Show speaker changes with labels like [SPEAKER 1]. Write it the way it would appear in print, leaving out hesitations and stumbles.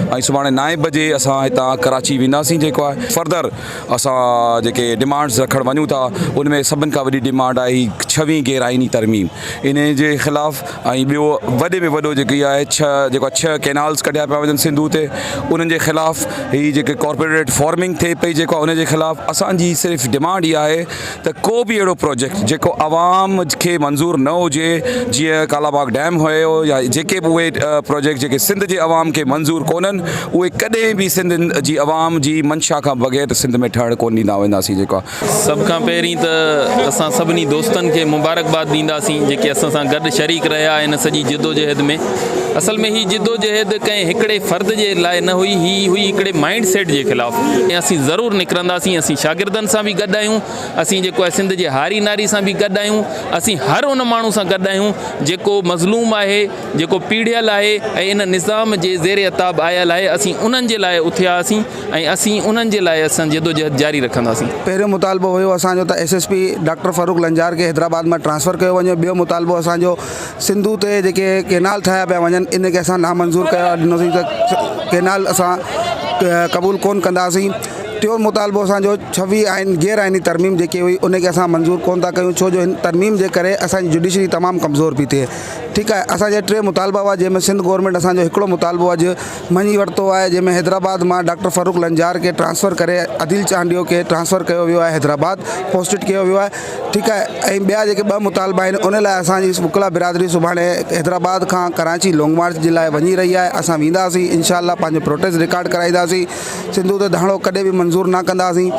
[SPEAKER 1] ۽ سڀاڻي نائين بجي اسان هتان ڪراچي وينداسين جيڪو آهي فردر اسان جيڪي ڊمانڊز رکڻ وڃون ٿا ان ۾ سڀن کان وڏي ڊمانڊ آهي هي ڇويهين غير آئيني ترميم انهي جي خلاف ۽ ٻيو وڏي ۾ وڏو جيڪي آهي ڇهه جيڪو آهي ڇهه ڪينالز ڪڍيا پيا وڃن سنڌو تي انهن جي خلاف هي جيڪي ڪارپوريٽ فارمنگ ٿئي پئي جيڪو آهي ان جي خلاف اسان جي صرف ڊمانڊ اها آهي ته ڪو به اهڙو پروجيڪٽ جيڪو عوام کي منظور نه هجي جيئن ڪالا باغ ڊيم هيو يا جيڪي به اهي پروجيڪٽ جيڪي سنڌ جي عوام کي منظور ڪونهن اهي ڪڏهن به سنڌ جي عوام جي منشا کان بغير سنڌ ۾ ٺهڻ ڪونه ڏيندا وينداسين جيڪو
[SPEAKER 2] سڀ کان پهرين ته اسان سڀني دوستن کي مبارڪباد ڏينداسين جيڪي اسان سان گڏ شريڪ رهيا ان سڄي جدوجهد ۾ اصل ۾ هي جدوجهد ڪنهن هڪڙي فرد جي لاء نه هئي هي هئي هڪڙي مائنڊ سيٽ جي خلاف ۽ اسين ضرور نڪرنداسين اسين شاگردن سان به گڏ آهيون اسين جيڪو آهي سنڌ جي هاري ناري سان به گڏ آهيون اسين هر ان ماڻهو سان گڏ آهيون جيڪو مظلوم آهي جيڪو پيڙهيل آهي ۽ ان نظام جي زير عتاب آيل آهي اسين انهن جي لاء اٿيا هئاسين ۽ اسين انهن جي لاء اسان جدوجهد جاري رکنداسين.
[SPEAKER 3] پهريون مطالبو هيو اسان جو ته S S P doctor Farrukh Lanjar کي حيدرآباد مان ٽرانسفر ڪيو وڃي ٻيو مطالبو اسان جو سنڌو تي جيڪي ڪينال ٺاهيا پيا وڃن ان کي اسان نامنظور قرار ڏنوسين ته ڪينال اسان قبول ڪون ڪنداسين ٽيون مطالبو اسان جو ڇويهه آئين غير آئيني ترميم جيڪي هئي ان کي اسان منظور ڪون ٿا ڪيون ڇو جو هن ترميم جي ڪري اسان جي جڊيشري تمام ڪمزور پئي ٿئي ٺيڪ آهي اسان جا ٽي مطالبا هئا جنهن ۾ سنڌ گورنمينٽ اسان جو هڪڙو مطالبو اڄ مڃي ورتو آهي جنهن ۾ حيدرآباد مان ڊاڪٽر فرخ لنجار کي ٽرانسفر ڪري عديل چانڊيو کي ٽرانسفر ڪيو ويو آهي حيدرآباد پوسٽڊ ڪيو ويو آهي ٺيڪ آهي ۽ ٻيا جيڪي ٻه مطالبا آهن ان لاء اسان جي وڪلا برادري سڀاڻي حيدرآباد کان ڪراچي لانگ مارچ جي لاء وڃي رهي آهي اسان وينداسين انشاء الله پنهنجو پروٽيسٽ رڪارڊ ڪرائينداسين سنڌو تي ڌاڙو ڪڏهن به منظور نه ڪنداسين.